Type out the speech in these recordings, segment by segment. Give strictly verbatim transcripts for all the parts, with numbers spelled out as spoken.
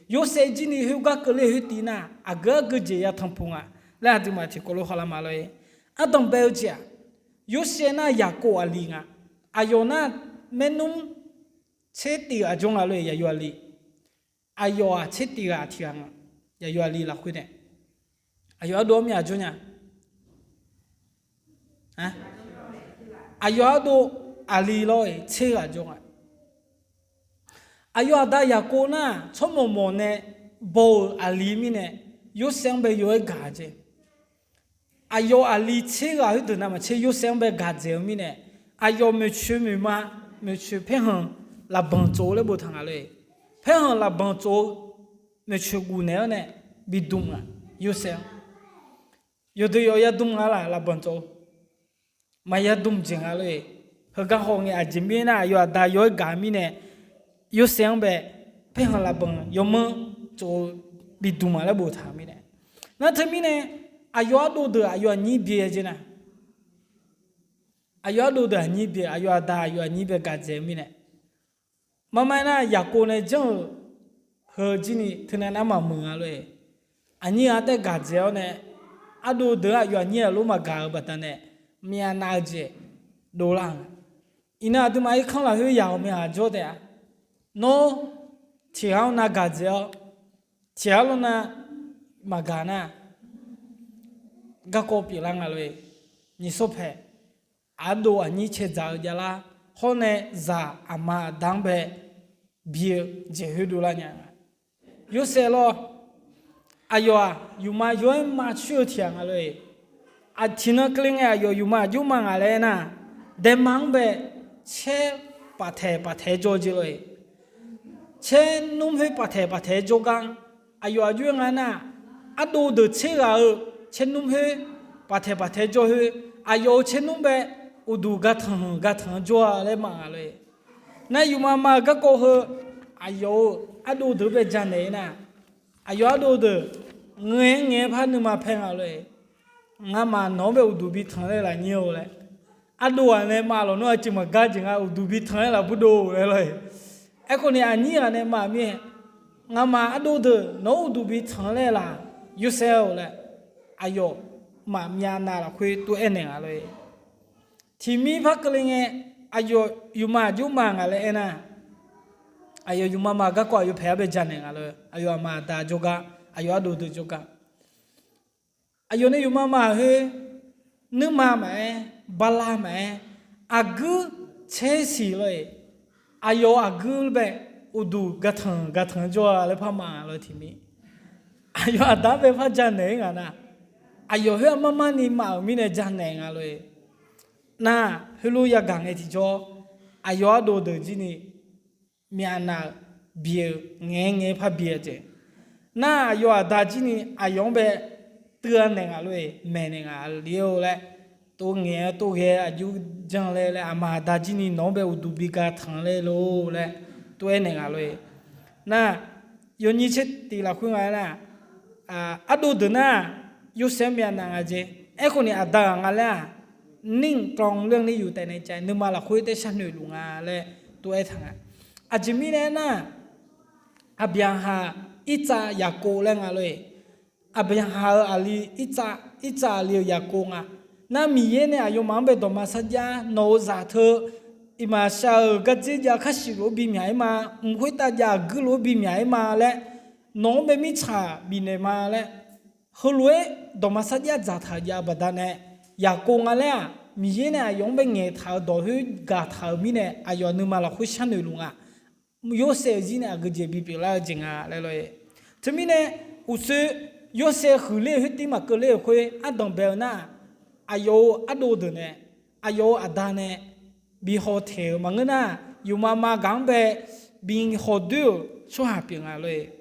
Yorsaev jir ni khoergar keuvler khoertiv nar, aqgeu argeujeq yatanq puq nga laer aqduimaf tiqkawv lof khawf lar ma lor-e. Ardanq bae-eu jeq-aq, Yorsaev nar Yaqkov aqli nga. Aqyawf nar maernmr tser tif ghaq jawr nga lor-e, yaqyo aqli. Aqyawf-aq tser tif ghaq tiq ghaq nga, yaqyo aqli lafkhoer nae. Aqyawf ardov-anr myav jawr nya. Aqyawf ardov aqli lawr-e tser ghaq jawr nga. Aqyawf aqda Yaqkov nar tsawrmawq mawq nae baw-euq aqli mirnae, Yorsaev-anr bae yaw-aer gaq jeq. Aqyawf aqli tser ghaq khoerdeuq navmaqtser Yorsaev-anr bae gaq dzaeq-eu mirnae, aqyawf maeqtsoeq maeqma, maeqtsoeq paerkhanq lafbanq tsof-eu laer boftaq nga lor-e. Paerkhanq lafbanq tsof-eu maeqtsoeq guf naeq-awr nae bidm nga, Yorsaev-anr. Yawqdeuq yawq yadm nga laf, lafbanq tsof-eu maqya dm jeq nga lor-e. Heugar hawngae aqjeq mirnae nar, aqyawf aqda yaw-aer gaq mirnae, Yorsaev-anr bae paerkhanq lafbanq yawmanr tsof-eu bidm ma laer boftaq-eu mirnae. Nar teumirnae, aqyawf ardov deuq aqyawf aqnyir byae jeq nar, aqyawf ardov deuq aqnyir byae, aqyawf aqda aqyawf aqnyir bae gaq dzaeq-eu mirnae. Marma aernar, Yaqkov nae janr-euq heu jir ni teunav nar maqmuiq nga lor-e. Aqnyir ghaq taef gaq dzaeq-awr nae, ardov deuq-anr aqyawf aqnyir ghaq lof maqgaq-eu baqdanae, myavnav-eu jeq dovlar-eu nga. Iqnan aqduimaf irkanr lafkhoer yaq ghawqmya ghaq jawr taef-a. Nawr tiq ghaq-anr nav gaq dzaeq-awr, tiq ghaq lawr nav maqgaq nar, garkawv pyeuflar nga lor-e. Nyiq sawr paeq, ardov aqnyir cae dzaq-eu javlar hawr nae zaq aqma aqda-anr bae bi-eu jeq khoer dovlar nya nga. Yorsaev lawr, aqyawf-aq yufma yaw-aer ma coer-eu tiq ghaq nga lor-e. Aqtiqnan keuvle ngae aqyawf yufma aqjox ma ngaq laer aernar, daema-anr bae caer paftaeq paftaeq-aer jawr jeq lor-e. Caer nmr khoer paftaeq paftaeq-aer jawr gar, aqyawf aqjox-aer nga nar, ardov deuq tser ghaq-eu caer nmr khoer paftaeq paftaeq-aer jawr khoer, aqyawf-euq caer nmr bae uqduq gatanq gatanq-anr jawr-a laer maqnga lor-e. Nar yufma ma-euq garkawv heu, aqyawf-euq ardov deuq bae janaeq-ir nar, aqyawf ardov deuq ngaeq-aer ngaeq-aer par nuima paer nga lor-e. Ngamaf nawq-anr bae uqduq bi tanq laer lafnyir-eu laer, ardov ghaq nae ma lawq nawr aqcuiv maqgar jeq nga, uqduq bi tanq laer lafbur dov laer lor-e. Aerkhawf ni aqnyir ghaq nae ma mir-aer, ngamaf ardov deuq nawq-anr uqduq bi tanq laer laf, Yorsaev-or laer, aqyawf maqmyav nav lafkhoer tov-aer naeq nga lor-e. Tiqmir par keuvle ngae, aqyawf yufma aqjox ma ngaq laer aernar, aqyawf yufma ma garkawv aqyawf paeq-aer bae janaeq nga lor-e. Aqyawf aqma aqda jawrgar, aqyawf ardov deuq jawrgar, aqyawf nae yufma ma khoer, nuirma maqaer, bala maqaer, aqguir caer siq lor-e. Aqyawf-euq aqguir bae uqduq gatanq gatanq jawr-a laer par maqnga lor-e tiqmir. Aqyawf aqda-anr bae par janaeq-ir ngaq nar, aqyawf khoer-aq marmar ni maf-euq mirnae janaeq nga lor-e. Nar, heulof yagaq ngae tiqjawr, aqyawf ardov deuq jir ni myavnav-eu bi-eu ngaeq-aer ngaeq-aer par bi-eu jeq. Nar aqyawf aqda jir ni aqyawf-anr bae teuv-a naeq ngaq lor-e, maeqnaeq ngaq li-or laer, tov ngaeq-aer tov ghae aqjox janr laer laer, aqma aqda jir ni nawq-anr bae uqduq bi ga tanq laer lor laer, tov-aer naeq ngaq lor-e. Nar, yawnyir tser tif lafkhoer nga aernar, ardov deuq nar, Yorsaev-anr myavnav nga jeq. Aerkhawf ni aqda ghaq nga laer-aq, นิ่งตรงเรื่องนี้อยู่แต่ในใจ nuima lafkhoer taef sharnoeq luf nga laer tov-aer taq nga. Aqjeq mirnae aernar, Aqbyaqhaq Irtsav Yaqkov laer nga lor-e. Aqbyaqhaq-euq aqli Irtsav, Irtsav aqli-euq Yaqkov nga. Nar Miqyaer nae aqyawfmaf-anr bae dawqma sarjax, nawq-euq zaq teu iqmaqshaq-euq gardzer jav khar siq lof-aer bimyaq-ir ma, mq khoertav jav aqguir lof-aer bimyaq-ir ma laer, nawq-anr bae mirtsaq bifnaeq ma laer, heulof-aer dawqma sarjax dzaqtaq-euq jav-eu baqdanae, Yaqkov nga laer-aq, Miqyaer nae aqyawf-anr bae ngaeqtaq-euq dawq khoer gaqtaq-euq mirnae, aqyawf nuima lafkhoer sharnoeq luf nga. Yorsaev-eu jir nae aqgeujeq bipyeuf lar-eu jeq nga laer lor-e. Teumirnae, uqshoe Yorsaev huiqler-eu khoer tir maqkeuv ler-euq khoer ardanq bae-eu nar, aqyawf-euq ardov deuq nae, aqyawf-euq aqda nae bi haw taeq-euq maqngeur nar, yufma ma gaq-anr bae bi haw doer-euq tsawrhaq pyeuf nga lor-e.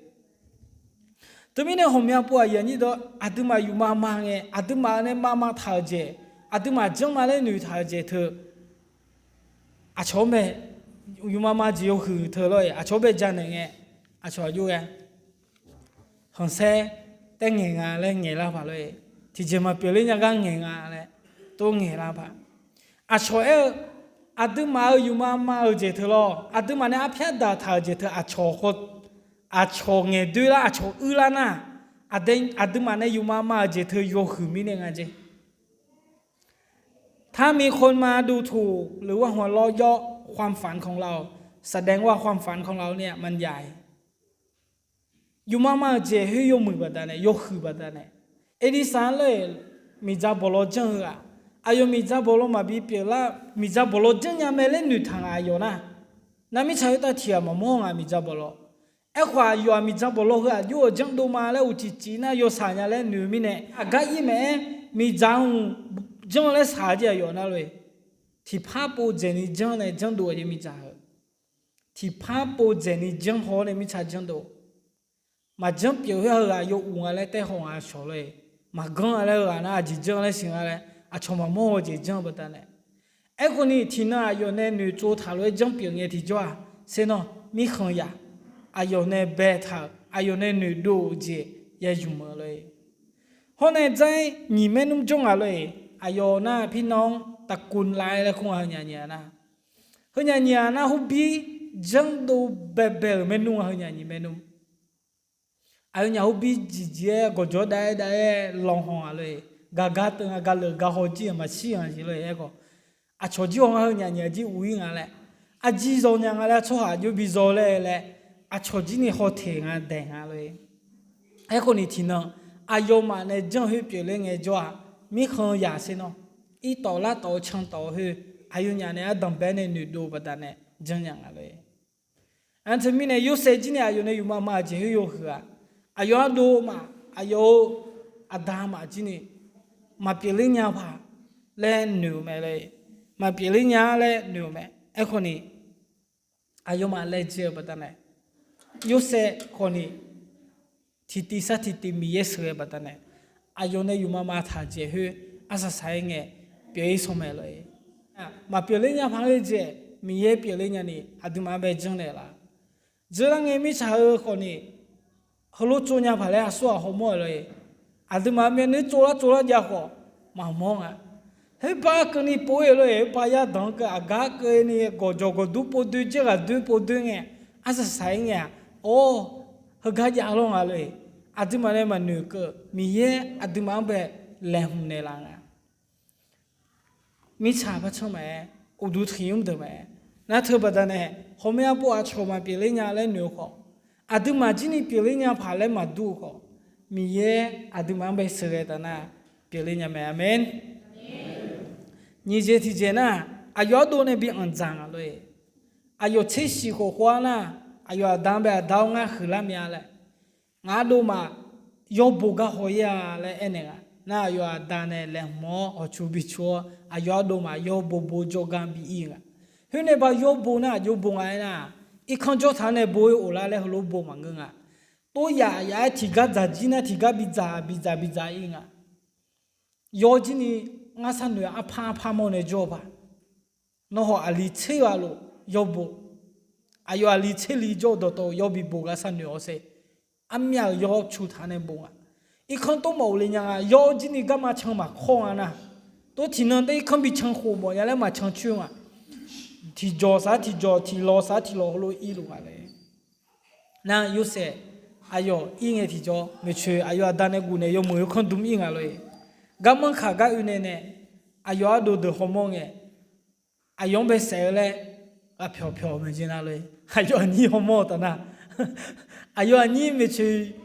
Teumirnae ghawqmya pov aqyuif aqnyir deuq, aqduimaf yufma ma ngae, aqduimaf nae mama taq-euq jeq, aqduimaf janrma laer noeqtaq-euq jeq teu, aqcawq-anr bae, yufma ma jeq yawhuiq teu lor-e, aqcawq-anr bae janaeq ngae, aqcawq aqjox ghae khanqsaer taef ngaeq nga laer ngaeq lar paq lor-e. Tiqjeq maqpyeuf ler nya gar ngaeq nga laer tov ngaeq lar paq. Aqcawq aer-eu, aqduimaf-euq yufma ma-euq jeq teu lawr, aqduimaf nae arpyar daqtaq-euq jeq teu aqcawq khawf aqcawq ngaeqdoer lar, aqcawq uir lar nar, aqduimaf nae yufmav mav-euq jeq teu yawhuiq mirnae nga jeq. ถ้ามีคนมาดูถูกหรือว่าหัวเราะเยาะความฝันของเรา แสดงว่าความฝันของเราเนี่ยมันใหญ่ Yufmav mav-euq jeq khoer yawmuiq baqdanae, yawhuiq baqdanae, Erlirsanq-anr lor-eq, miqdzaq bawqlaw janr-eu ghaq, aqyawf miqdzaq bawqlaw maqbi pyeuflar, miqdzaq bawqlaw janrnya mae laer noeqtaq ngaq aqyawf nar, nar mirtsaq khoertav tiq ghaq maqmawr ngaq miqdzaq bawqlaw. Aerkhawf aqyawf-aq miqdzaq bawqlaw heu aqjox-euq janrdov ma laer uqcif cif nar yawshaq nya laer noeq-eu mirnae, aqgar ir maeq-aer miqdzaq-anr janr laer shaq-eu jeq aqyawf nar lor-eq, tiqpar pov dzaeqni janr nae janrdov-eu jeq miqdzaq heu. Tiqpar pov dzaeqni janr haw-awr nae mirtsaq janrdov. Maqjanr pyeuf khoer-aq heu ghaq yaw uq nga laer taehaw ngaq shawq lor-eq. Maqganr-a laer-eu ghaq nar aqjeq janr laer siq nga laer aqcawq maqmawr-eu jeq janr-eu baqdanae. Aerkhawf ni tiqnan aqyawf nae noeqtsov taq lof-aer janr pyeuf ngae tiqjawr-aq, sher nawr mirkhanq yaq, aqyawf nae baetaq-euq, aqyawf nae noeqdov-euq jeq ya yumq-eu lor-eq. Hawr nae dzar-ir nyiq maernmr jawr ngaq lor-eq. Aqyawf nar pirnan-anr taqkuv lav-aer laer kur nga heu nyaf nyiq-a nar, heu nyaf nyiq-a nar hurbir janrdov baebae-euq maernmr nga heu nyaf nyiq maernmr. Aqyawfnyaf hurbir jeqjeq-aer gawqjawr dav-aer dav-aer lanqhawq ngaq lor-eq. Gaqgar teu nga, gaqleuq gaqhaw jir-aq maqshir-a jeq lor-eq. Aerkhawf aqcawq jir haw nga heu nyaf nyiq-a jir uq-ir nga laer, aqjir zawnya nga laer tsawrhaq aqjox bi zaw laer laer, aqcawq jir ni haw teq nga daeq nga lor-eq. Aerkhawf ni tiqnan aqyawfmaf nae janr khoer pyeufler ngaejawr-aq, mirkhanq yaq sher nawr, irtawf lartawf-eu can tawf-eu khoer, aqyawfnyaf nae ardanqbae nae noeqdov-eu baqdanae janrnya nga lor-eq. Aqteu mirnae Yorsaev jir ni aqyawf nae yufmav mav-eu jeq khoer yawhuiq-aq, aqyawf ardov maf, aqyawf-euq aqda maf jir ni maqpyeufler nya paq laer noeq-eu mae lor-eq. Maqpyeufler nya laer noeq-eu mae. Aerkhawf ni aqyawfmaf laejae-eu baqdanae, Yorsaev khawf ni tiqtiv sar tiqtiv Miqyaer sheuqghae baqdanae, aqyawf nae yufmav mav taq-eu jeq khoer arsaq saq-aer ngae pyeuf-ir sanq mae lor-eq. Maqpyeufler nya paq-aer jeq Miqyaer pyeufler nya ni aqduimaf-anr bae janrnaeq laf. Dzeurlar ngae mirtsaq heu khawf ni heulof tsov nya paq laer aqsur ghaq hawmawr-euq lor-eq. Aqduimaf myavnuiv tsovlar tsovlar jav khawf maqmawr nga. Khoerpav keuvni pov-ir lor-eq. Khoerpav yardanq-anr keuv aqgar keuvni gawqjawq gawqdur pov doer, jarghaq doer pov doer ngae, arsaq saq-aer ngae-aq, awr, heugar jav lawr nga lor-eq. Aqduimaf nae maqnoeq keuv Miqyaer aqduimaf-anr bae laeqhmq naeqlaf nga. Mirtsaq par canr maqaer, uqduq tiq nymr deuq maqaer, nar teu baqdanae hawmya pov aqcawq maqpyeufler nya laer noeq-eu khawf, aqduimaf jir ni pyeufler nya paq laer maqdur-eu khawf, Miqyaer aqduimaf-anr bae sheuqghae taf nar pyeufler nya mae. Aqmeq. Nyiq jeq tiq jeq nar, aqyawf ardov nae bi anqdzaq nga lor-eq. Aqyawf tser shif khof khof-ar nar, aqyawf aqda-anr bae aqda-awr ngar huiqlar mya laer, ngaq ardov maf yawbo gar haw-ir-a laer aernaeq nga. Nar aqyawf aqda nae laeqhmq-awr hawqcu bi cu-awr aqyawf ardov maf yawbo bo jawrgar bi ir nga. Khoernae ba yawbo nar aqjox bo nga aernar, irkanr jawr taq-anr nae bo-ir of lar laer heulof bo maqngeur nga. Tov yaf yaf-aer tiqgar dzaq jir nar tiqgar bidzaq bidzaq bidzaq ir nga. Yawr jir ni ngar sharnoeq arpar arpar mawr nae jawr-eu paq. Nawr haw aqli tser ghaq lof yawbo, aqyawf aqli tser li jawr-eu dawqtawv yawr bi bo gar sharnoeq-awr sher. Armyav-euq yawr cu taq-anr nae bo nga. Irkanr tov maqof le nya nga. Yawr jir ni garma can maqkawr nga nar, tov tiqnan taef irkanr bi can khof mawf nya laer maqcan coer nga. Tiqjawq sar tiqjawq, tiqlawq sar tiqlawq heulof irluf nga lor-eq. Nar Yorsaev aqyawf ir ngae tiqjawr maeqtsoeq aqyawf aqda nae guf naeq yawmuiq yawkanr dm ir nga lor-eq. Garmanr kaq gar oe nae nae aqyawf ardov deuq hawmawr ngae, aqyawf-anr bae saef-eu laer ghaqpyawq pyawq maeq jeq na lor-eq. Aqyawf aqnyir hawmawr-eu taf nar, aqyawf aqnyir maeqtsoeq,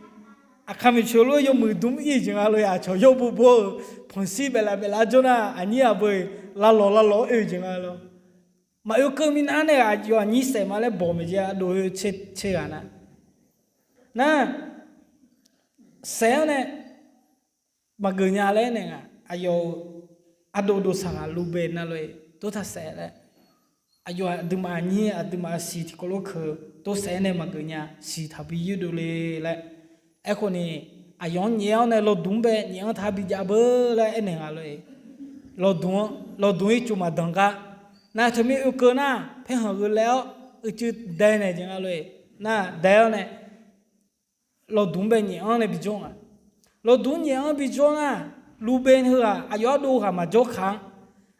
aqkaq maeqtsoeq lof-aer yawmuiq dm ir-eu jeq nga lor-eq. Aqcawq yawr bo bo-euq panqshir baeflaf baeflaf jawr nar aqnyir aqbeu-eq lavlawq lavlawq-awr oe-eu jeq nga lor. Maqoe keuv minav nae aqyawf aqnyir saef ma laer bawq maeq jeq ardov-eu tser ghaq nar, nar saef-anr nae maqgeuf nya laer naeq nga. Aqyawf-euq ardov dov saq ghaq Lubae na lor-eq, tov taq saef laer, aqyawf aqduimaf aqnyir aqduimaf siq tiqkawv lof keuv tov saef-aer nae maqgeuf nya siq taq bi yoerdov le laer. Aerkhawf ni aqyawf-anr nyaef-awr nae lawdmq-anr bae nyaef-anr taq bi jav beur laer aernaeq nga lor-eq. Lawdmq-anr, lawdmq ircuf maqdanq gar, nar teumirnae oekeuv nar paerkhanq gheu laev-awr uicuiv daenaeq jeq nga lor-eq. Nar dae-awr nae lawdmq-anr bae nyaef-anr nae bijawr nga. Lawdmq-anr nyaef-anr bijawr nar, Lubae heu-aq aqyawf ardov ghaq maqjawr kaq-anr,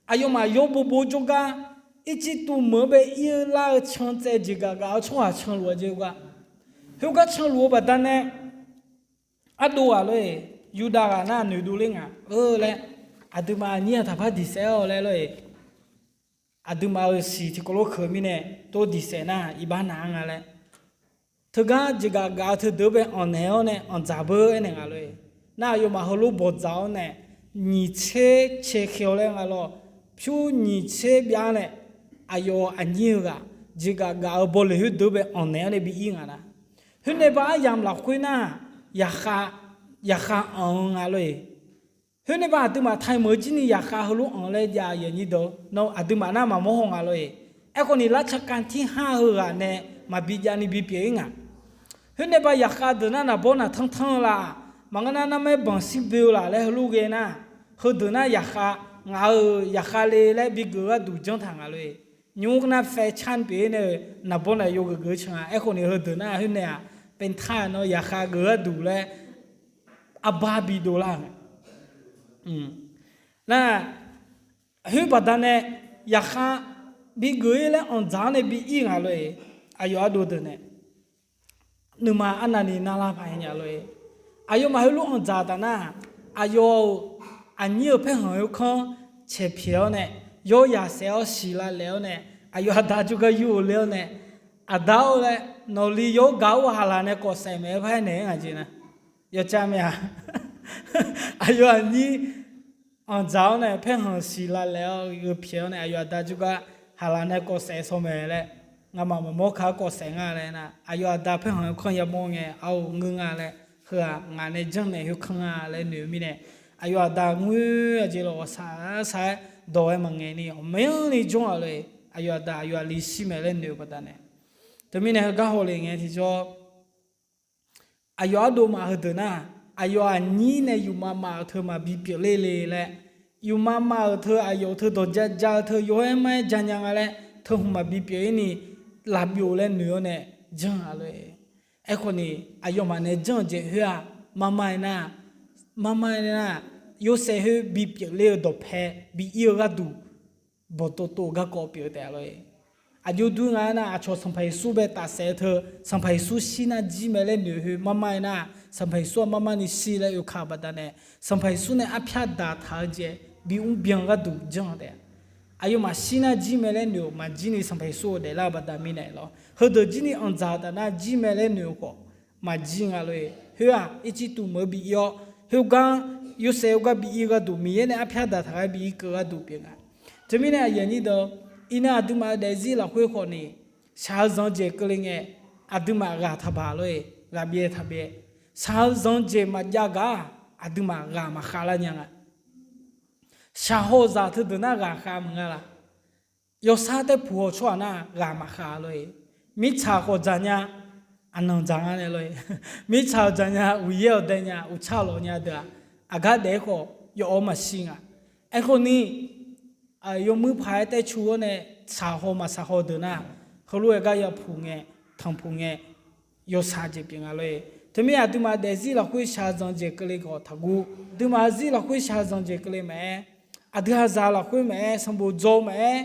aqyawfmaf yawr bobo jawrgar, Irjirtuv meuq-anr bae ir-eu lar-eu can tsaev jeq gaq gaq-awr tsawrhaq canluf-a jeq-eu gar, Khoergar canluf-eu baqdanae ardov ghaq lor-eq, Yurdav ghaq nar noeqdov ler ngaq-eu laer, aqduimaf aqnyir-aq taqpar diq saef-awq laer lor-eq, aqduimaf-euq siq tiqkawv lof keuq mirnae tov diq saef nar iqbax naq-a nga laer. Teugar jeqgaf gaf-eu teudeuq-anr bae anqnaeq-awr nae anqdzaq beur aernaeq nga lor-eq. Nar aqyawfmaf heulof bawqdzaq-awr nae nyiq tser cae khae-awr laer nga lor, pyur nyiq tser byav nae aqyawf aqnyir-eu ghaq jeqgaf gaf-eu bawleq khoerdeuq-anr bae anqnaeq-awr nae bi ir ngaq nar. Khoernae ba aryamq lafkhoer nar, yaqkhav, yaqkhav anq-eu nga lor-eq. Khoernae ba aqduimaf taiq meuq-eu jir ni yaqkhav heulof anq laer jav-eu aqnyir deuq, nawr aqduimaf nar maqmawr haw nga lor-eq. Aerkhawf ni lar tsaqkav tirhar heughaq nae maqbi jav ni bipyeuf-ir ngaq. Khoernae ba yaqkhav deuq nar naqbawr naqtanr tanr-eu la, maqngeur nar narmaer banq shir boe-eu la laer heulof ghae nar, heudeuq nar yaqkhav, ngaq-euq yaqkhav le laer bigeuf gharduq janr taq nga lor-eq. Nymr nar fae car pyeuf-ir nae-eu naqbawr naqyawf geuf geuf-eu can nga. Aerkhawf ni heudeuq nar khoernae-aq, paetar nawr yaqkhav geuf gharduq laer arbar bidov lar-euq mae. Nar, khoer baqdanae yaqkhav bigeuf-ir laer anqdzaq-awr nae bi ir ngaq lor-eq. Aqyawf ardov deuq nae nuima arnavni narlar paq-aer nya lor-eq. Aqyawfmaf heulof anqdzaq taf nar, aqyawf-euq aqnyir-euq paerkhanq khoerkanr caeq pyaeq-awr nae, yawr yaq saef-awr siq lavlaef-awr nae, aqyawf aqda jawrgar yur-eu ler-awr nae, aqda-or laer, nawqli yawr gaq-awr haqlaq nae kawf saef maeq-aer par-aer naeq-aer ngaq jeq nar, yawcav mae-a. Aqyawf aqnyir anqdzaq-awr nae paerkhanq siq lavlaef-awr gheu pyaeq-awr nae aqyawf aqda jawrgar haqlaq nae kawf saef shaw maeq laer, ngamaf maqmawr ka-aer kawf saef nga laer nar, aqyawf aqda paerkhanq khoerkanr yamawr ngae, ar-or ngeur nga laer, heu-aq ngaq nae janrnaeq khoerkanr nga laer noeq-eu mirnae, aqyawf aqda ngoer aqjeq lawq ghawqshaq shaq-aer dawq-aer maqngaeq ni ghawqmyanrni jawr-aq lor-eq. Aqyawf aqda aqyawf aqli shir maeq laer noeq-eu baqdanae, teumirnae heugar hawlef ngae tiqjawr, aqyawf ardovmaf heudeuq nar, aqyawf aqnyir nae yufmav maf-euq teu maqbi pyeufler le laer, yufmav maf-euq teu aqyawf teu dawq ja ja-eu teu yawr-aer mar-aer ja nya nga laer teu hmq maqbi pyeuf-ir ni laf byov laer noeq-awr nae janr-aq lor-eq. Aerkhawf ni aqyawfmaf nae janr-eu jeq khoer-aq, marmar-aer nar, marmar-aer nar, Yorsaev khoer bi pyeufler-eu dawqpae bi ir-eu gharduq bawqtov tov-eu garkawv pyeuf-eu taef-a lor-eq. Aqjox dur nga aernar, aqcawq Sanqpaq Yeqsur bae tafsaef-eu teu, Sanqpaq Yeqsur shir nar jir mae laer noeq khoer marmar-aer nar, Sanqpaq Yeqsur-aq marmar ni shir laer oekaq-eu baqdanae, Sanqpaq Yeqsur nae arpyar daqtaq-eu jeq bi mrbyan gharduq janr-eu taef-a. Aqyawfmaf shir nar jir mae laer noeq-euq maqjir ni Sanqpaq Yeqsur-euq daeflar-eu baqda mirnae lor. Heudeuq jir ni anqdzaq taf nar jir mae laer noeq-euq khawf maqjir nga lor-eq. Khoer-aq Irjirtuv meuq-eu bi ir-awr, khoergar, Yorsaev khoergar bi ir gharduq, Miqyaer nae arpyar daqtaq-aer bi irkeuv gharduq pyeuf nga. Teumirnae aqyuif aqnyir deuq, iqnan aqduimaf-euq daefzir lafkhoer khawf ni, shaq-eu zanq-eu jeq keuvle ngae, aqduimaf ghaq taqbaq lor-eq, ghaq byaev taqbyaev. Shaq-eu zanq-eu jeq maqjav gaq-aq, aqduimaf ghaq maqkhav lar nya nga. Shaqhaw zaq teudeuq nar ghaq khav maqnga laq. Yawsar taerpuq haw tsawrhaq nar ghaq maqkhav lor-eq. Mirtsaq khawf dzaq nya, aqnanq dzaq nga nae lor-eq. Mirtsaq-euq dzaq nya, uqyaer-awq dae nya, uqtsar lawq nya deuq-aq, aqgar daef-aer khawf yawf-awr maqshir nga. Aerkhawf ni, yawmuir paq-aer taercu-awr nae shaqhaw maqshaqhaw deuq nar, heulof-aer gar yapuq ngae, tanqpuq ngae, yawshaq jeq pyeuf nga lor-eq. Teumirnae aqduimaf daefzir lafkhoer shaq-eu zanq-eu jeq keuvle khawf taqguv. Aqduimaf-eu zir lafkhoer shaq-eu zanq-eu jeq keuvle maqaer, aqdui aqzaq lafkhoer maqaer, sanqbof dzaw maqaer,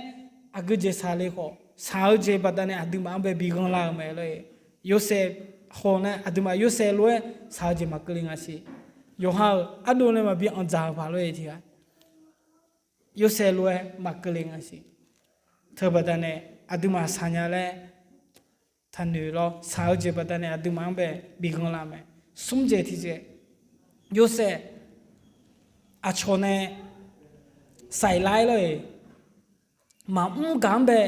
aqgeu jeq shaq le khawf, shaq-eu jeq baqdanae aqduimaf-anr bae bi ghanrlar-eu mae lor-eq. Yorsaev haw nae aqduimaf Yorsaev lof-aer shaq-eu jeq maqkeuvle nga siq. Yawqha-euq ardov nae maqbi anqdzaq-euq paq lor-eq tiq ghaq. Yorsaev lof-aer maqkeuvle nga siq. Teubaqdanae aqduimaf shaq nya laer taqnoeq lawr. Shaq-eu jeq baqdanae aqduimaf-anr bae bi ghanrlar mae. Smr jeq tiq jeq, Yorsaev aqcawq nae saef lar-aer lor-eq, maqmr gaq-anr bae,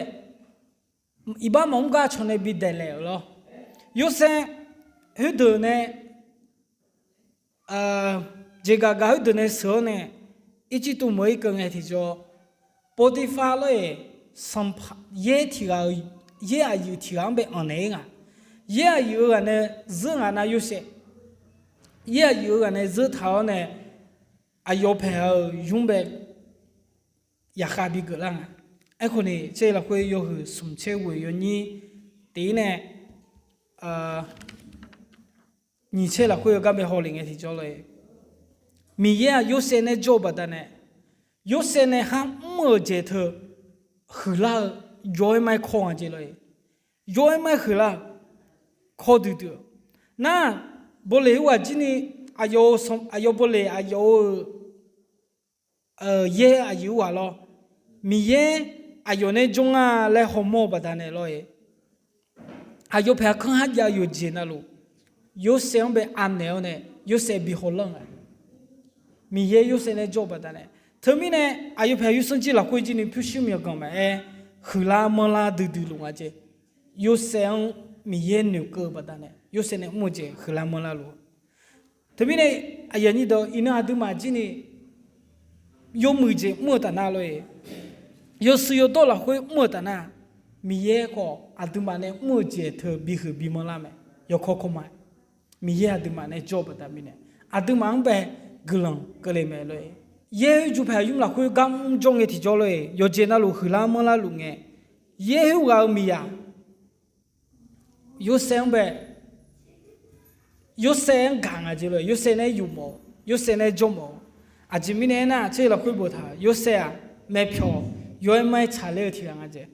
iqbax maqmr gar aqcawq nae bi daeqlaef-euq lawr. Yorsaev khoerdeuq nae jeqgaq gaq khoerdeuq nae sheuq-awr nae, Irjirtuv meuq-ir keuv ngae tiqjawr, Potifar lor-eq, sanqpaq yaer tiq ghaq-eu, yaer aqyuif tiq ghaq-anr bae anqnaeq-ir nga. Yaer aqyuif-eu ghaq nae zeur ngaq nar Yorsaev, yaer aqyuif-eu ghaq nae zeur taq-awr nae, aqyawf paeq-euq nymr bae yaqkhav bigeuf lar nga. Aerkhawf ni tser lafkhoer yawhuiq smq tser ghoeq yawnyir tiq-ir nae, nyiq tser lafkhoer yawgar bae hawlef ngae tiqjawr lor-eq, Miqyaer-aq Yorsaev nae jawr-eu baqdanae, Yorsaev nae kharmr-euq jeq teu huiqlar-eu, yawr-aer mar-aer kawr nga jeq lor-eq. Yawr-aer mar-aer huiqlar-eu, kawr duidui-eu Nar, bawleq-eu ghaq jir ni, aqyawf-eu, aqyawf bawleq aqyawf-euq yaer aqyuif-eu ghaq lawr, Miqyaer aqyawf nae jawr nga laer hawmawr-eu baqdanae lawr-eq. Aqyawf paeq aqkanr kharjav-eu yawqjeq navluf, Yorsaev-anr bae anaeq-awr nae Yorsaev bi hawlanr nga. Miqyaer Yorsaev nae jawr-eu baqdanae. Teumirnae aqyawf paeq yawsanr jir lafkhoer jir ni pyurshuir myawqganq maqaer, huiqlar manrlar duidui luf nga jeq. Yorsaev-anr Miqyaer noeqkeuv-eu baqdanae Yorsaev nae mr-eu jeq huiqlar manrlar luf-eu. Teumirnae aqyuif aqnyir deuq iqnan aqduimaf jir ni yawmuiq jeq mr-eu taf nar lor-eq, yawshuif yawdawr lafkhoer mr-eu taf nar, Miqyaer khawf aqduimaf nae mr-eu jeq teu bihuiq bimanr lar mae. Yawkawr kawrma, Miqyaer aqduimaf nae jawr-eu baqda mirnae, aqduimaf-anr bae guiqlanq keuvle mae lor-eq. Yaer khoer jupaeq aqyuif lafkhoer gar mr jawr ngae tiqjawr lor-eq, yawqjeq navluf huiqlar manrlar luf ngae, yaer khoer ghaq-eu miqyaq Yorsaev-anr bae, Yorsaev-anr gaq nga jeq lor-eq, Yorsaev nae yuf mawf-eu, Yorsaev nae jawr mawf-eu. Aqjeq mirnae aernar, tser lafkhoer boftaq-euq Yorsaev-aq, maeqpyawq yaw-aer mar-aer tsaqler-eu tiq ghaq nga jeq.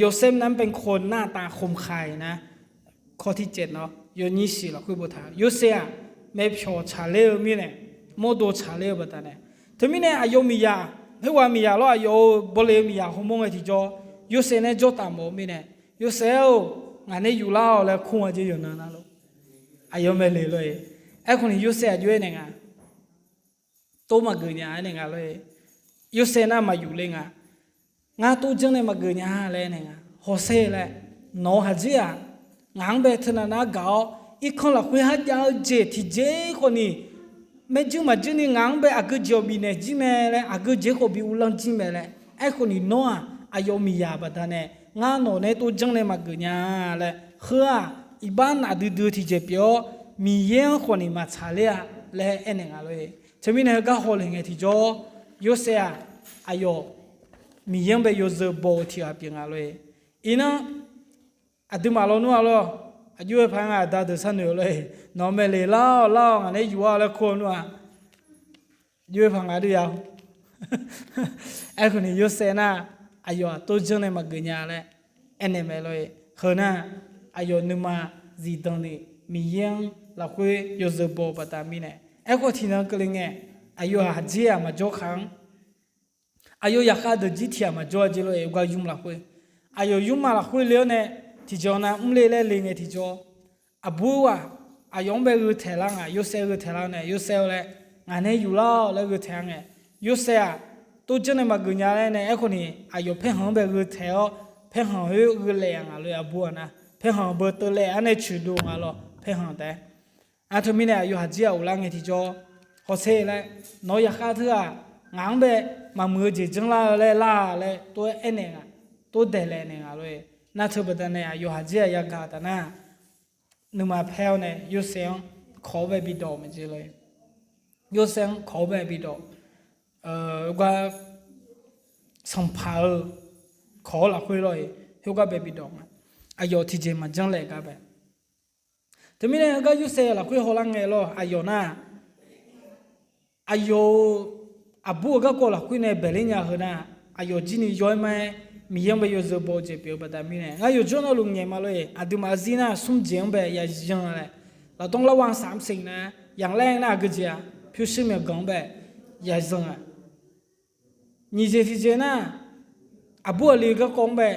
Yawsaev nar bae kawv nar taf khomqkhaq-iq nar, kawv tiq caev nawr yawnyir shiq lafkhoer boftaq-euq Yorsaev-aq, maeqpyawq tsaqler-eu mirnae, mawrdo tsaqler-eu baqdanae. Teumirnae aqyawf miqyaq, khoerghaq miqyaq lawr, aqyawf-euq bawleq-eu miqyaq hawmawr ngae tiqjawr, Yorsaev nae jawr taf mawf-eu mirnae, Yorsaev-or, ngaq nae yuflar-awq laer kur nga jeq yawqnan nar lor. Aqyawf maeqle lor-eq. Aerkhawf ni Yorsaev aqjox aernaeq nga, tov maqgeuf nya aernaeq nga lor-eq. Yorsaev nar maqyuf le nga. Ngar tov janr nae maqgeuf nya laer aernaeq nga. Hawsher laer, nawq-eu haqjir-aq, ngaq-anr bae teunav nar gaq-awr, irkanr lafkhoer kharjav-eu jeq tiqjeq khawf ni, maerjuir maqjuir ni ngaq-anr bae aqgeu jeq-awq bifnaeq jir mae laer, aqgeu jeq khawf bi uvlanr jir mae laer. Aerkhawf ni nawr-aq, aqyawf miqyaq baqdanae, ngar nawq nae tov janr nae maqgeuf nya laer, heu-aq, iqbax nafdui dui-eu tiqjeq pyeuf-awr, Miqyaer-anr khawf ni maqtsaq ler-a laer aernaeq nga lor-eq. Teumirnae heugar hawleq ngae tiqjawr, Yorsaev-aq, aqyawf Miqyaer-anr bae yawzeu baw-eu tiq ghaq pyeuf nga lor-eq. Iqnan, aqduimaf lawnmr-a lor, aqjox-aer paq nga aqda deuq sharnoeq-eu lor-eq, nawq maeqle lar-awq lar-awq ngaq nae yuf-awr laer kur-eu nmr-a. Aqjox-aer paq nga dui ya. Aerkhawf ni Yorsaev nar, aqyawf-aq tov janr nae maqgeuf nya laer aernaeq mae lor-eq. Heu nar, aqyawf nuima zifdan ni Miqyaer-anr lafkhoer yawzeu baw-eu baqda mirnae. Aerkhawf tiqnan keuvle ngae, aqyawf haqjir-aq maqjawr khaq-anr, aqyawf zaqkhav deuq jir tiq ghaq maqjawr-a jeq lor-eq, gar ymr lafkhoer, aqyawf ymrma lafkhoer le-awr nae, tiqjeq nav mrle laer le ngae tiqjawr, aqbur-aq, aqyawf-anr bae gheu taeq lar nga, Yorsaev gheu taeq lar-awr nae, Yorsaev-awr laer, ngaq nae yuflar-awq laer gheu taeq-a ngae, Yorsaev-aq, tov janr nae maqgeuf nya laer nae, aerkhawf ni aqyawf paerkhanq-anr bae gheu taeq-awr, paerkhanq khoer gheu laef-a nga lor-eq, aqbur-aq nar, paerkhanq beu teuv laef-a nae coeqdov nga lor, paerkhanq taef. Aqteu mirnae aqyawf haqjir-aq uvlar ngae tiqjawr, hawsher laer, nawq-eu zaqkhav teu-aq, ngaq-anr bae maqmuiq-eu jeq janrlar-eu laer lar-a laer tov-aer aernaeq nga, tov daeqlaef naeq nga lor-eq. Nar teu baqdanae aqyawf haqjir-aq yagaq taf nar, nuima paer-awr nae Yorsaev-anr kawq-awr bae bidawq mae jeq lor-eq. Yorsaev-anr kawq-awr bae bidawq, gar sanqpaq-eu kawq-awr lafkhoer lor-eq, khoergar bae bidawq nga. Aqyawf tiqjeq maqjanr laef gar bae. Teumirnae heugar Yorsaev lafkhoer hawlar ngae lor, aqyawf nar, aqyawf-euq aqbur-eu garkawv lafkhoer nae baeqler nya heu nar, aqyawf jir ni yaw-aer mar-aer Miqyaer-anr bae yawzeu baw-eu jeq pyeuf-eu baqda mirnae, ngar yawqjawr navluf ngaeq ma lor-eq, aqduimaf-eu zir nar smr jeq-anr bae yazanr laer, lafdawr lar wa saq mr seq nar, yaqlaer nar aqgeu jeq-aq pyurshuir myawqganq-anr bae yazanr-aq, nyiq jeq tiqjeq nar, aqbur aqli-eu garkawv-anr bae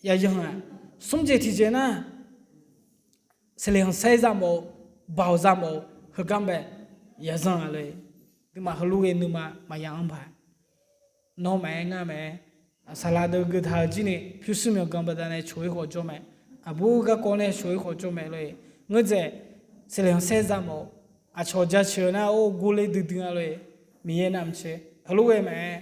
yazanr-aq, smr jeq tiqjeq nar, seqleq khanqsaer za mawf-eu, baoq za mawf-eu heugar-anr bae yazanr-aq lor-eq. Nuima heulof ghae nuima maqya anr paq. Nawr maqaer, ngar maqaer, saqlaq deuv geuf taq-euq jir ni pyurshuir myawqganq baqdanae coq-ir khawf jawr mae. Aqbur garkawv nae coq-ir khawf jawr mae lor-eq. Ngeur dzaeq, seqleq khanqsaer za mawf-eu, aqcawq jaceuq-eu nar or gurler duidui-a lor-eq. Miqyaer navmaqtser heulof ghae maqaer,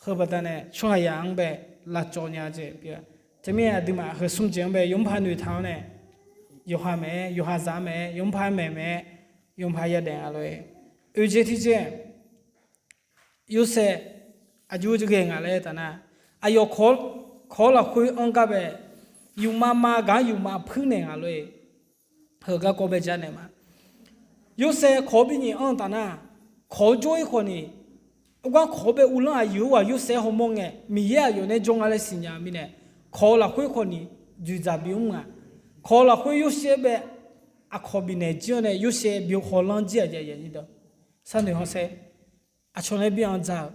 heu baqdanae tsawrhaqzaq-anr bae lavcawv nya jeq pyeuf-a. Teumirnae aqduimaf heu smr jeq-anr bae yawmr par noeqtaq-awr nae, yawqha maeq-aer, yawqha zaq-anr maeq-aer, yawmr par maeq maeq-aer, yawmr par yadaef-a lor-eq. Oeq jeq tiqjeq, Yorsaev aqjox-aer ghae nga laer taf nar, aqyawf kawq-awr lafkhoer anr gar bae, yufmav mav gaq-anr yufmav puir naeq nga lor-eq. Heu garkawv bae ja naeq ma. Yorsaev kawq-awr binyaef anr-eu taf nar, kawq-awr jawr-ir khawf ni, gar kawq-awr bae uvlanr aqyuif-eu ghaq Yorsaev hawmawr ngae, Miqyaer aqyawf nae jawr nga laer siqnya-eu mirnae, kawq-eu lafkhoer khawf ni dzoeqdzaq bimr nga. Kawq-eu lafkhoer Yorsaev bae aqkawq bifnaeq jir-awr nae Yorsaev byov khawlanr jir-aq jav-a. Sharnoeq khanqsaer, aqcawq nae bi anr dzaq-euq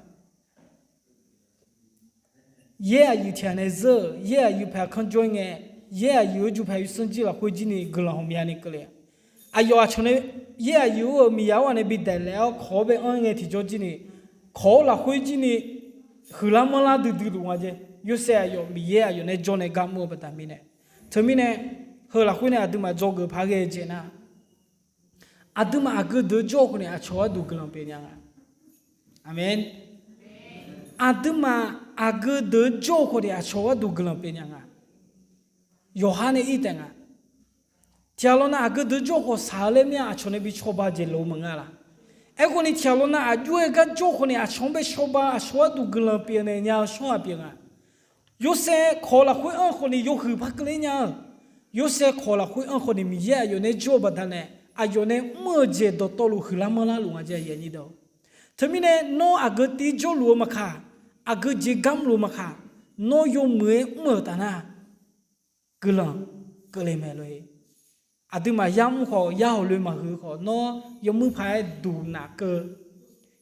yaer aqyuif tiqghaq nae zeur-euq, yaer aqyuif paeq kanr jawr-ir ngae, yaer aqyuif-eu jupaeq yawsanr jir lafkhoer jir ni guiqlanq ghawqmya ni keuvle-a. Aqyawf aqcawq nae yaer aqyuif-eu miqyaer-awr nae bi daeqlaef-awr kawq-awr bae anr-ir ngae tiqjawr jir ni, kawq-awr lafkhoer jir ni huiqlar manrlar duidui luf nga jeq. Yorsaev aqyawf Miqyaer aqyawf nae jawr nae gar mr-eu baqda mirnae, teumirnae heu lafkhoer nae aqduimaf dzawgeuf paq ghae-eu jeq nar, aqduimaf aqgeu deuq-eu jawr-eu khawf ni aqcawq gharduq guiqlanq pyeuf nya nga. Aqmeq. Aqduimaf aqgeu deuq-eu jawr-eu khawf ni aqcawq gharduq guiqlanq pyeuf nya nga. Yawqha nae ir taef nga. Tiqghaq lawnav aqgeu deuq-eu jawr-eu khawf shaq-eu laer mir-a, aqcawq nae bi cawba jeq loq maqnga laq. Aerkhawf ni tiqghaq lawnav aqjox-aer gar jawr-eu khawf ni aqcawq-anr bae cawba, aqcawq gharduq guiqlanq pyeuf naeq nya-eu tsawrhaq pyeuf nga. Yorsaev kawq-eu lafkhoer anr-eu khawf ni yawhuiq par keuvler nya-eu. Yorsaev kawq-eu lafkhoer anr-eu khawf ni Miqyaer aqyawf nae jawr-eu baqdanae, aqyawf nae mr-eu jeq dawqtawvluf huiqlar manrlar luf nga jeq. Teumirnae nawr aqgeu tiv jawrluf-eu maqkaq, aqgeu jeq gar mrluf-eu maqkaq, nawr yawmuiq-aer mr-euq taf nar, guiqlanq keuvle mae lor-e. Aqduimaf yar mr khawf, yar hawqloe maqhuiq khawf, nawr yawmuir paq-aer duq nafkeuv,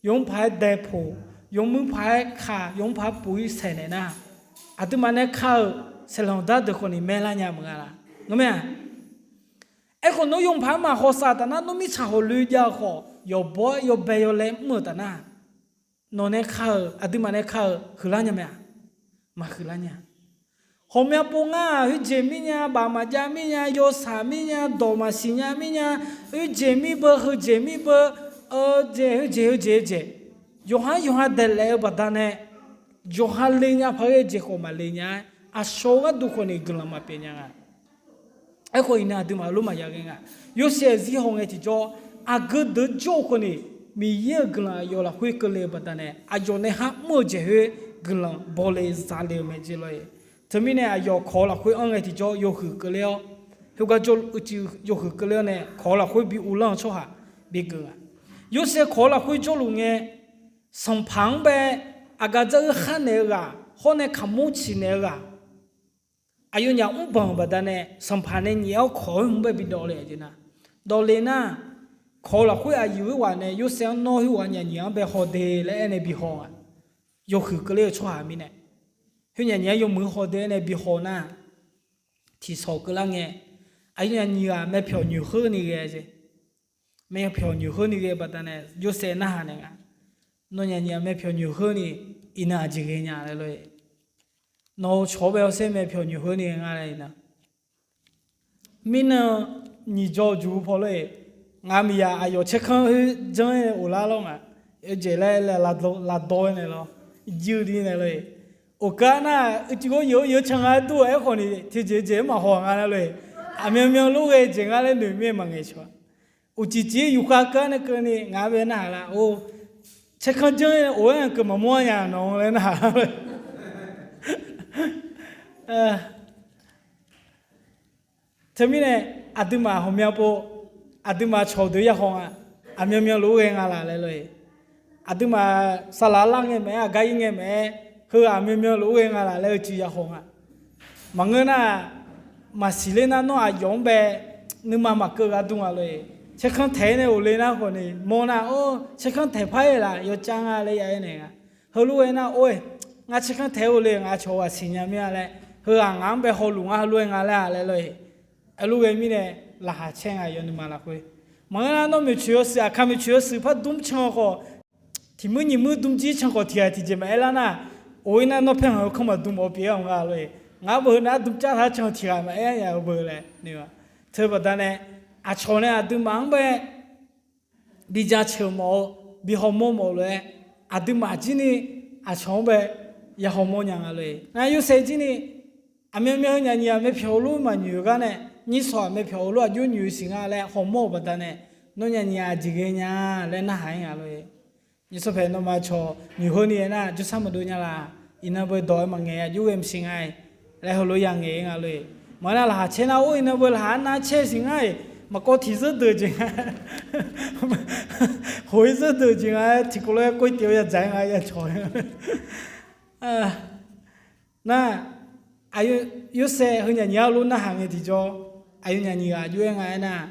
yawmuir paq-aer daepoq, yawmuir paq-aer kaq, yawmuir paq-aer puq-ir saeqnaeq nar, aqduimaf nae ka-euq saeqlanq dar deuq khawf ni maerlar nya maqnga laq. Ngar mae-aq, aerkhawf nawr yawmuir paq-aer maqhaw sav taf nar, nawr mirtsaq hawqloe jav-eu khawf, yawqbawr-aer yawbae yawlae mr-euq taf nar, nawq nae ka-euq, aqduimaf nae ka-euq huiqlar nya mae-aq, maqhuiqlar nya. Ghawqmya pov ngar-aq, khoerjeq mirnya, baf maqjav mirnya, yawshaq mirnya, dawq maqsiq nya mirnya, khoerjeq mir beu, heujeq mir beu, jeq, khoerjeq, heujeq, heujeq, yawqha-anr yawqha daeqlaef-eu baqdanae, yawqha le nya paq ghae jeq khawf maqle nya-aer, aqcawq-eu gharduq khawf ni guiqlanq maqpyeuf nya nga. Aerkhawf iqnan aqduimaf lof maqya ghae nga. Yorsaev zir haw ngae tiqjawr, aqgeu deuq jawr-eu khawf ni, Miqyaer-euq guiqlanq aqyawf lafkhoer keuvle-eu baqdanae, aqyawf nae har mr-eu jeq khoer guiqlanq bawle zale-eu mae jeq lor-e. Teumirnae aqyawf kawq-eu lafkhoer anr ngae tiqjawr yawhuiq keuvler-awr, khoergar jawr uicuiv yawhuiq keuvler-awr nae kawq-eu lafkhoer bi uvlanr-eu tsawrhaq bi geuf nga. Yorsaev kawq-eu lafkhoer jawrluf ngae, sanqpaq-anr bae aqgaf dzar-eu khar naeq-eu ghaq hawr nae kaqmur ciq naeq-eu ghaq, aqyawfnyaf mrbanq-euq baqdanae sanqpaq nae nyaef-awr kawq-eu hmq bae bi dawv le jeq nar, dawv le nar, kawq-eu lafkhoer aqyuif khoerghaq nae Yorsaev-anr nawr khoerghaq nyaf nyiq-anr bae haw de laer aer nae bi haw nga. Yawhuiq keuvler-eu tsawrhaq mirnae, khoer nyaf nyiq-anr yawmuiq-anr haw de aer nae bi haw nar, tiqsawq keuvlar ngae, aqyawfnyaf nyiq ghaq myavpyawq nyoeqheur ni ghae jeq. Myavpyawq nyoeqheur ni ghae baqdanae Yorsaev narhaq naeq nga. Nawnyaf nyiq-aq myavpyawq nyoeqheur ni, iqnan aqjeq ghae nya laer lor-e. Nawq-eu cawq-awr bae hawsher myavpyawq nyoeqheur ni ghae nga laer iqnan. Mirnan nyiq jawr juq paw lor-e. Ngaq miqyaq aqyawf tsaerkanr khoer janr-aer nae of lar lawr ngaq. Oejaeq laer laer lavdawr-aer nae lawr, juir ni nae lor-e. Of keuv-a nar, uicuiv ghawr yeuq-eu yeuq can nga-aer dur-eu aerkhawf ni tiqjeq jeq-aer maqhaw nga laer lor-e. Aqmyanmyan lof ghae jeq nga laer noeq mir-aer maqngaeq cawq-a. Uqcif cif-ir yufkhav keuv-a nae keuvni ngaq-anr bae narhaq lar-or, tsaerkanr janr-aer of-aer keuv maqmawr-a nya nawq-anr laer narhaq lar-e. Teumirnae aqduimaf ghawqmya pov, aqduimaf cawqdeuq yahaw nga, aqmyanmyan lof-aer ghae nga laq laer lor-e. Aqduimaf saqlaq lar ngae maqaer, aqgar ir ngae maqaer, heu aqmyanmyan lof-aer ghae nga laq laer-eu cuiv yahaw nga. Maqngeur nar, maqsiq ler nar nawr aqyawf-anr bae nuima maqkeuv gharduq nga lor-e. Tsaerkanr taeq-aer nae of le nar khawf ni mawr nar, or tsaerkanr taeq par-aer laf yawcav nga laer ya-aer naeq nga. Heulof-aer nar or-e, ngar tsaerkanr taeq-aer of le ngaq cawq ghaq siqnya mir-a laer, heughaq ngaq-anr bae hawluf ngar heulof-aer nga laer-a laer lor-e. Aerlof ghae mirnae laqkhaq caer nga yawf nuima lafkhoer. Maqngeur nar nawr maeqtsoeq yawshuif, aqkaq maeqtsoeq yawshuif par dmr can khawf, tiq muir nyiq muir dmr jir can khawf tiq ghaq tiqjeq maqaer lar nar, of-ir nar nawr paerkhanq-eu kanr maqdm mawf-eu pyeuf-aer nga lor-e. Ngar beu heu nar dmr car tar can tiq ghaq maqaer nya-eu beu laer. Teu baqdanae, aqcawq nae aqduimaf-anr bae bi jaceuq mawf-eu, bi hawmawr mawf lof-aer, aqduimaf jir ni aqcawq-anr bae ya hawmawr nya nga lor-e. Nar Yorsaev jir ni, aqmyanmyan heu nyaf nyiq-aq myavpyawq heulof maqnyoeq-eu gar nae, nyirsawq-aq myavpyawq heulof aqjox nyoeq siq nga laer hawmawr-euq baqdanae, nawnyaf nyiq-aq aqjeq ghae nya laer narhaq-aer nga lor-e. Nyirsawq paeq nawmaf cawq nyoeqheur ni-aer nar jawrsar maqdov nya laq. Iqnan beu dawq-aer maqngaeq aqjox ghae maqsiq nga-iq laer heulof ya ngaeq-ir nga lor-e. Maqngeur nar laqkhaq caer nar or iqnan beu laqkhaq arnav caer siq ngar-iq, maqkawv tiq zeur deuq jeq nga, khof-ir zeur deuq jeq nga-aer tiqkawv lof-aer kawv-ir tiv-awr ya dzaq-aer nga ya cawq-aer nga. Nar, aqyawf Yorsaev heu nyaf nyiq-ar lof narhaq ngae tiqjawr, aqyawfnyaf nyiq ghaq aqjox-aer nga aernar,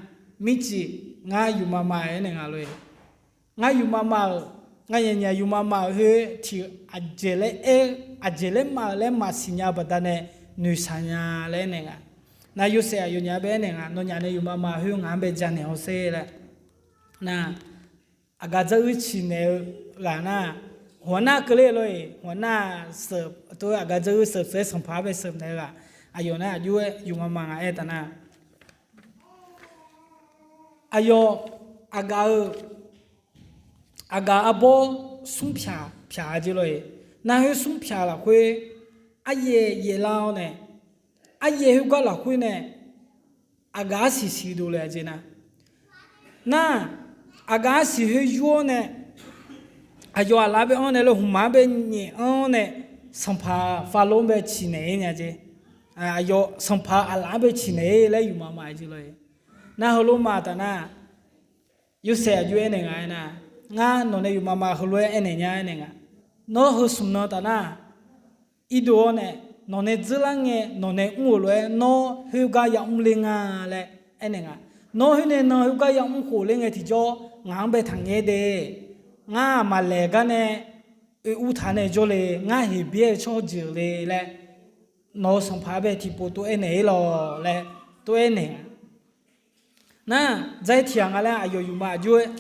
Mircif, ngar yufmav mav-euq aernaeq nga lor-eq. Ngar yufmav mav-euq, ngar nyanyaf yufmav mav-euq khoer tiq aqjeq laer aer, aqjeq laer mav-euq laer maqsiq nya-eu baqdanae noeqshaq nya laer aernaeq nga. Nar Yorsaev aqyawfnyaf-anr bae aernaeq nga, nawnyaf nae yufmav mav khoer ngaq-anr bae janaeq hawsher laer. Nar, aqgaf dzar uir ciqnaeq-eu ghaq nar, hawq nar keuvler lor-eq, hawq nar, aqgaf dzar uir seuf seuf-aer sanqpaq-anr bae seuf naeq-eu ghaq, aqyawf nar aqjox-aer yufmav mav nga aer taf nar, aqyawf, aqgaf-eu, aqgaf arbawr smr pyaq pyaq-a jeq lor-eq. Nar khoer smr pyaq lafkhoer, aryaev yaevlar-awr nae, aryaev khoergar lafkhoer nae, aqgaf arsiq siq dovle-a jeq nar, nar, aqgaf arsiq khoer yur-awr nae, aqyawf aqlaf-anr bae anr nae lor, hmqmaq-anr bae nyaef anr-awr nae, sanqpaq Faqlov-anr bae ciqnaeq-ir nya jeq. Aqyawf sanqpaq aqlaf-anr bae ciqnaeq-ir laer yufmav mav-a jeq lor-eq. Nar heulof mav taf nar, Yorsaev aqjox aernaeq nga aernar, ngar nawq nae yufmav mav heulof-aer aernaeq nya aernaeq nga. Nawr heu smq nan taf nar, irdov-awr nae, nawq nae dzeurlar ngae nawq nae mr-euq lof-aer nawr khoergar yamr ler nga laer aernaeq nga. Nawr khoer nae nan khoergar yamr khof ler ngae tiqjawr ngaq-anr bae taqngaeq de. Ngar aqmaq laeq gar nae oe ur taq nae jawrle, ngar Heqbyaer-eu tsawrjeuq le laer, nawq-euq sanqpaq-anr bae tiqpov tov aernaeq-ir lawq laer tov aernaeq nga. Nar, dzair tiq ghaq nga laer aqyawf yufmav aqjox-aer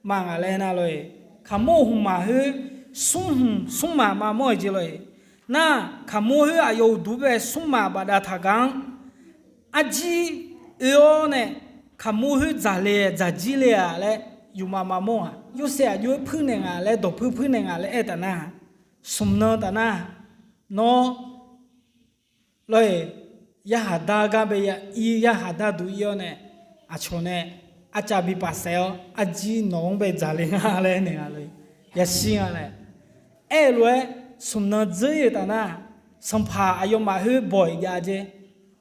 mav nga laer aernar lor-eq. Kaqmur hmqmaq khoer smr hmq smr maq maqmawr-eu jeq lor-eq. Nar, kaqmur khoer aqyawf uqduq bae smr maq bafdav taqgaq-anr arjir oe-awr nae, kaqmur khoer dzaqle dzaqjir le-aq laer yufmav maqmawr-aq, Yorsaev aqjox-aer puirnaeq nga laer dawqpuir puirnaeq nga laer aer taf nar, smq nan taf nar, nawr lor-eq, yarkhaq dar gar bae ir, yarkhaq dar duq ir-awr nae, aqcawq nae arcav bi paf saef-awr arjir nawq-anr bae dzaqle nga laer aernaeq nga lor-eq. Yashir nga laer aer-eu lof-aer, smq nan dzeur-ir-eu taf nar, sanqpaq aqyawfmaf khoer bawq-iq jav jeq.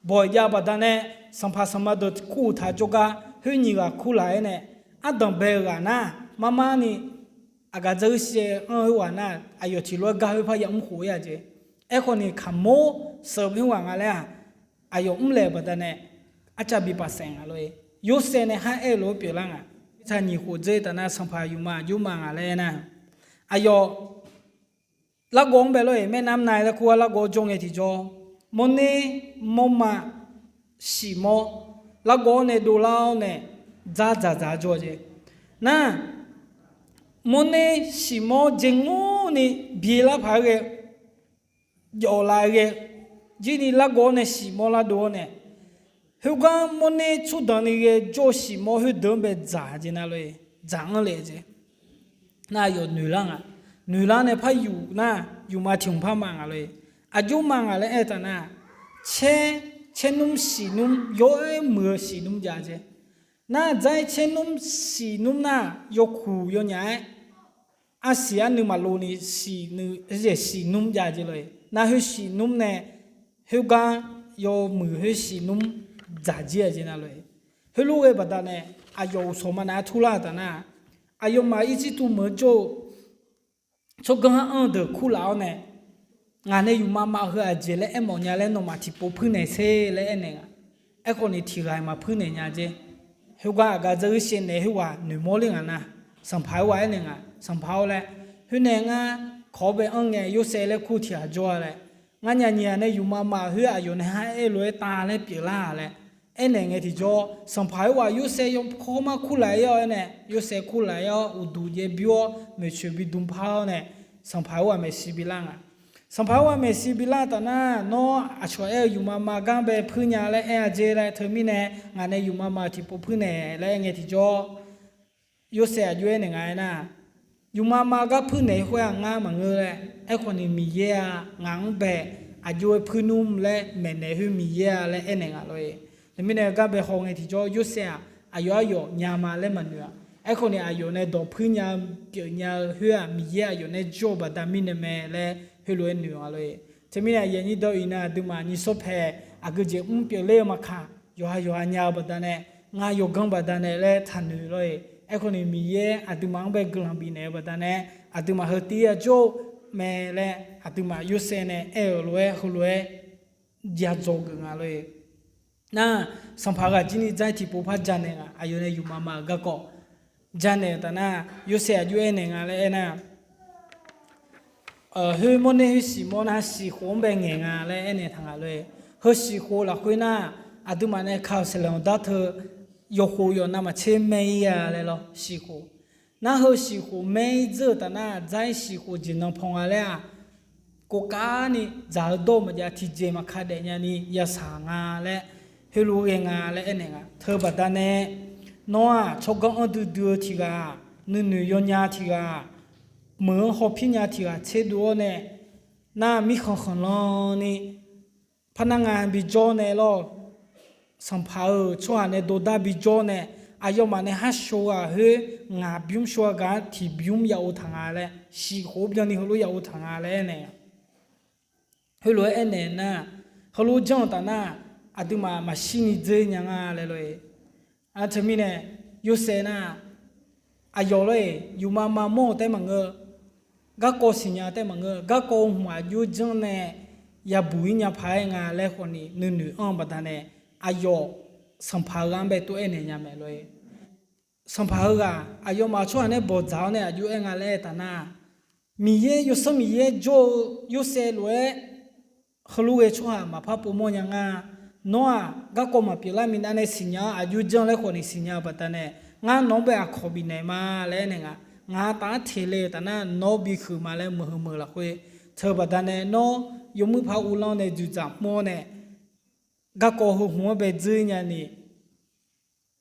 Bawq-iq jav baqdanae, sanqpaq sanqma dawq kurtaq jawrgar khoer nyiq ghaq kurlaq-aer nae, ardanq bae-eu ghaq nar, marmar ni aqgaf dzar uir shaev anr khoerghaq nar, aqyawf tiq lof-aer gar khoer par yamr khof-ir-a jeq. Aerkhawf ni kaqmur seuf khoerghaq nga laer-aq, aqyawf mrlaeq-eu baqdanae, arcav bi paf saef nga lor-eq. Yorsaev nae khar aer-eu lof-aer pyeuflar nga. Mirtsaq nyiq khof dzeur-ir taf nar, sanqpaq yufmav aqjox mav nga laer aernar, aqyawf largawv-anr bae lor-eq, แม่น้ำไนล์ laer kur-awr largawv-anr jawr ngae tiqjawr, mawrner mawrma shiq mawr largawv-anr nae dovlar-awr nae, dzar dzaqdzaq jawr jeq. Nar, mawrner shiq mawr jeq ngawr ni byaelar paq-aer ghae, jawf laf-aer ghae, jirni largawv-anr nae shiq mawr lar dov-awr nae, khoergar mawrner tsawrdanq ni ghae jawr-eu shiq mawr khoerdeuq-anr bae dzaq jeq nar lor-eq, dzaq-anr le jeq. Nar aqyawf noeqlar nga. Noeqlar nae par yuf nar, yufmav tiq hmq par mav nga lor-eq. Aqjox mav nga laer aer taf nar, caer, caernmr shiq nmr, yaw-aer muiq-eu shiq nmr jav jeq. Nar dzair caernmr shiq nmr nar, yawkuq yawnyaf-aer arsiq arnuiv maqlov ni shiq nmr jav jeq lor-eq. Nar khoer shiq nmr nae, khoergar yawmuiq khoer shiq nmr dzaq jir-a jeq nar lor-eq. Heulof ghae baqdanae, aqyawf uqshawq maqnav-aer turlar-eu taf nar, aqyawfmaf irjirtuv meuq-eu jawr-eu tsawrganr anr-eu deuq kurlaf-awr nae, ngaq nae yufmav mav heu aqjeq laer aermawf nya laer nawmaf tiqpov puirnaeq sher laer aernaeq nga. Aerkhawf ni tiq ghaq-iq maqpuirnaeq nya jeq. Khoergar aqgaf dzar uir shaev naeq khoerghaq noeqmawr ler ngaq nar, sanqpaq khoerghaq aernaeq nga, sanqpaq-or laer, khoer nae ngar kawq-awr bae anr ngae Yorsaev laer kur tiq ghaq jawr-a laer, ngar nyaf nyiq ghaq nae yufmav mav khoer aqyawf nae khar aer-eu lof-aer tav laer pyeuflar-a laer aernaeq ngae tiqjawr, sanqpaq khoerghaq Yorsaev yawkawr mar kurlaf-ir-awr aer nae, Yorsaev kurlaf-ir-awr uqduq jaev byor-awr maeqtsoeq bi dm par-awr nae, sanqpaq khoerghaq maeqshi bi lar nga. Sanqpaq khoerghaq maeqshi bi lar taf nar, nawr aqcawq aer-eu yufmav mav gar bae puir nya laer aer-a jer laer, teumirnae ngaq nae yufmav mav tiqpov puirnaeq laer aer ngae tiqjawr, Yorsaev aqjox aernaeq nga aer nar, yufmav mav gar puirnaeq khoer-aq ngar maqngeur laer, aerkhawf ni Miqyaer-aq ngaq-anr bae aqjox-aer puir nmr laer maeqnaeq khoer Miqyaer-a laer aernaeq nga lor-eq. Teumirnae gar bae haw ngae tiqjawr Yorsaev-aq aqyawf aryawf nya ma laer maqnoeq-a. Aerkhawf ni aqyawf nae dawq puir nya-eu pyeuf nya-eu khoer-aq Miqyaer aqyawf nae jawr-eu baqda mirnae mae laer heulof-aer noeq nga lor-eq. Teumirnae aqyuif aqnyir dawq iqnan aqduimaf nyiq sawr paeq aqgeujeq mr pyeufler-eu maqkaq, yawqha yawqha nya-eu baqdanae, ngar yawganr baqdanae laer taqnoeq lor-eq. Aerkhawf ni Miqyaer aqduimaf-anr bae guiqlanq bifnaeq-eu baqdanae, aqduimaf heu tiv-ir-a jawr-eu mae laer aqduimaf Yorsaev nae aer-euq lof-aer heulof-aer jadzaw geuf nga lor-eq. Nar, sanqpaq ghaq jir ni dzar-ir tiqpov par janaeq nga, aqyawf nae yufmaf maf-euq garkawv janaeq-euq taf nar, Yorsaev aqjox aernaeq nga laer aernar, khoer mawrner khoer siq mawr nar siqkhof-anr bae ngaeq nga laer aernaeq taq nga lor-e. Heu siqkhof lafkhoer nar, aqduimaf nae ka-euq saeqlaeq-anr dar teu yawkhof yawqnav maqtser mae-ir-a laer lawr siqkhof. Nar heu siqkhof mae-ir dzeur-euq taf nar, dzar-ir siqkhof jeq nan paw nga laer-aq, kov kavni dzaq-eu dawr-eu maqjav tiqjeq maqka daef nyani yasaq nga laer, heulof ghae nga laer aernaeq nga. Teubaqda nae, nawr-aq tsawrganr anr duidui-eu tiq ghaq, nuinoeq yawnya tiq ghaq, meuq-anr hawpir nya tiq ghaq tserdov-awr nae, nar mirkhanq khanqlan ni, par nar nga bijawr nae lawr, sanqpaq-euq tsawrhaq nae dordar bijawr nae, aqyawfmaf nae harsho ghaq khoer ngaq bymr sho-a gaq-anr tiqbymr ya-eu taq nga laer, siqkhof byanni heulof ya-eu taq nga laer aernaeq. Heulof-aer aernaeq nar, heulof janr-eu taf nar, aqduimaf maqshir ni dzeur nya nga laer lor-e. Aqteu mirnae, Yorsaev nar, aqyawf lor-e, yufmav mavmawr-eu taef maqngeur, garkawv siqnya-eu taef maqngeur, garkawv hmq aqjox janr nae yabuq-ir nya paq-aer nga laer khawf ni nuinoeq anr-eu baqdanae, aqyawf sanqpaq-eu ghaq-anr bae tov aernaeq nya mae lor-e. Sanqpaq heughaq aqyawfmaf tsawrhaq nae bawqdzaq-awr nae aqjox aer nga laer aer taf nar, Miqyaer, Yawsanr Miqyaer jawr-eu Yorsaev lof-aer heulof ghae tsawrhaq maqpar povmawr nya nga. Nawr-aq garkawv maqpyeuf lar minav nae siqnya-awr aqjox janr laer khawf ni siqnya-eu baqdanae, ngar nawq-anr bae aqkawq bifnaeq ma laer aernaeq nga. Ngaq-anr taf-anr teq le-euq taf nar nawr bi huiq ma laer meuq heu meuq lafkhoer, teubaqda nae nawr yawmuir paq uvlanr nae dzoeqdzaq mr-awr nae, garkawv heu hmq-anr bae dzeur nyani,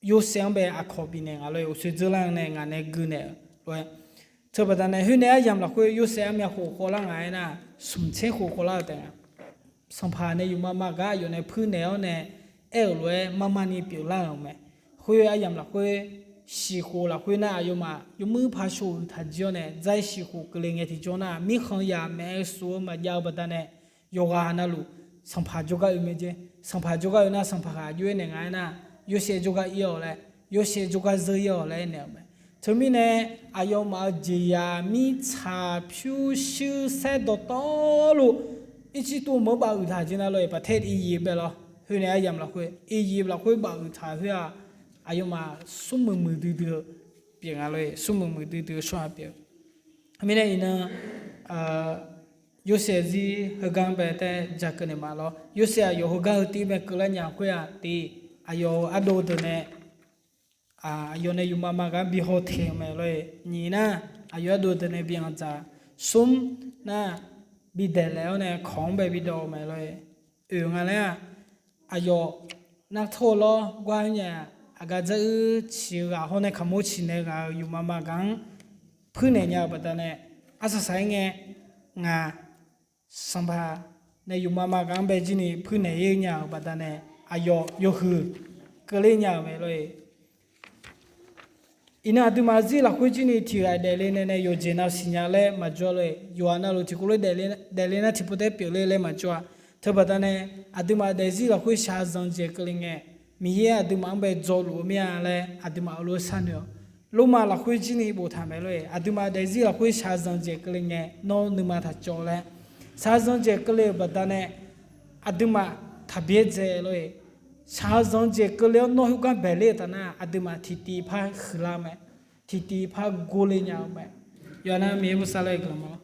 Yorsaev-anr bae aqkawq bifnaeq nga lor-e, uqsoer dzeur lar-eu nae ngaq nae gui naeq-eu lof-aer, teubaqda nae khoer nae aryamq lafkhoer Yorsaev armyav khof khawvlar nga aernar, smq tser khof khawvlar-eu taef nga. Sanqpaq nae yufmav mavgar aqyawf nae puirnaeq-awr nae aer-euq lof-aer marmar ni pyeuflar-euq mae. Khoer aryamq lafkhoer, siqkhof lafkhoer nar aqyawfmaf yawmuir paq shoq uiq taq jir-awr nae, dzar-ir siqkhof keuvle ngae tiqjawr nar, mirkhanq yaq maef-aer suf-eu maqjav-eu baqdanae, yawqghaq navluf sanqpaq jawrgar oe mae jeq. Sanqpaq jawrgar oe nar, sanqpaq ghaq aqjox aernaeq nga aernar, Yorsaev jawrgar ir-awq laer, Yorsaev jawrgar zeur ir-awq laer aernaeq-eu mae. Teumirnae, aqyawfmaf-euq jeqzaq mirtsaq pyurshuir saer dawqtawvluf, Irjirtuv meuq-anr bafuiq taq jeq nar lor-e, paqtaer Iqyif bae lawr, khoer nae aryamq lafkhoer, Iqyif lafkhoer bafuiq taq khoer-aq, aqyawfmaf smrmuiq muiqdui dui-eu pyeuf nga lor-e, smrmuiq muiqdui dui-eu tsawrhaq pyeuf-eu. Mirnae iqnan, Yorsaev zir heugar-anr bae taer ja keuvnaeq ma lawr. Yorsaev aqyawf heugar heu tiv bae keuvlar nya khoer-aq, tiq, aqyawf-euq ardov deuq nae, aqyawf nae yufmav mavgar bi haw teq-eu mae lor-e. Nyiq nar, aqyawf ardov deuq nae bi anqdzaq. Smr nar, bi daeqlaef-awr nae kawq-anr bae bi dawv-eu mae lor-e. Oeq nga laer-aq, aqyawf nar tawr-eu lawr gar nya, aqgar dzaruir ciq-eu ghaq hawr nae kaqmur ciqnaeq ghaq-euq yufmav mavgar-anr puirnaeq nya-euq baqdanae, arsaq saq-aer ngae, ngaq sanqpaq nae yufmav mavgar-anr bae jir ni puirnaeq-ir nya-euq baqdanae, aqyawf yawhuiq keuvler nya-euq mae lor-e. Iqnan aqduimaf zir lafkhoer jir ni tiq ghaq daefle nae nae yawqjeq nav siqnya laer maqjawr lor-e. Yawqha navluf tiqkawv lof-aer daefle nar tiqpov taef pyeufler laer maqjawr-a. Teubaqda nae, aqduimaf daefzir lafkhoer shaqzanq jeq keuvle ngae, Miqyaer aqduimaf-anr bae dzawluf-eu mir-a laer aqduimaf heulof-aer sharnoeq-awq. Lormav lafkhoer jir ni boftaq mae lor-e. Aqduimaf daefzir lafkhoer shaqzanq jeq keuvle ngae, nawr nuima taq cawv laer, shaqzanq jeq keuvle-euq baqdanae aqduimaf taqbyaer dzae lor-e. Shaqzanq jeq keuvle-awr nawr khoergar baeqler-eu taf nar, aqduimaf tiqtiv par huiqlar mae. Tiqtiv par gorle nya-eu mae. Yawqha nav Miqyaer bosav laer guiqlanq ma.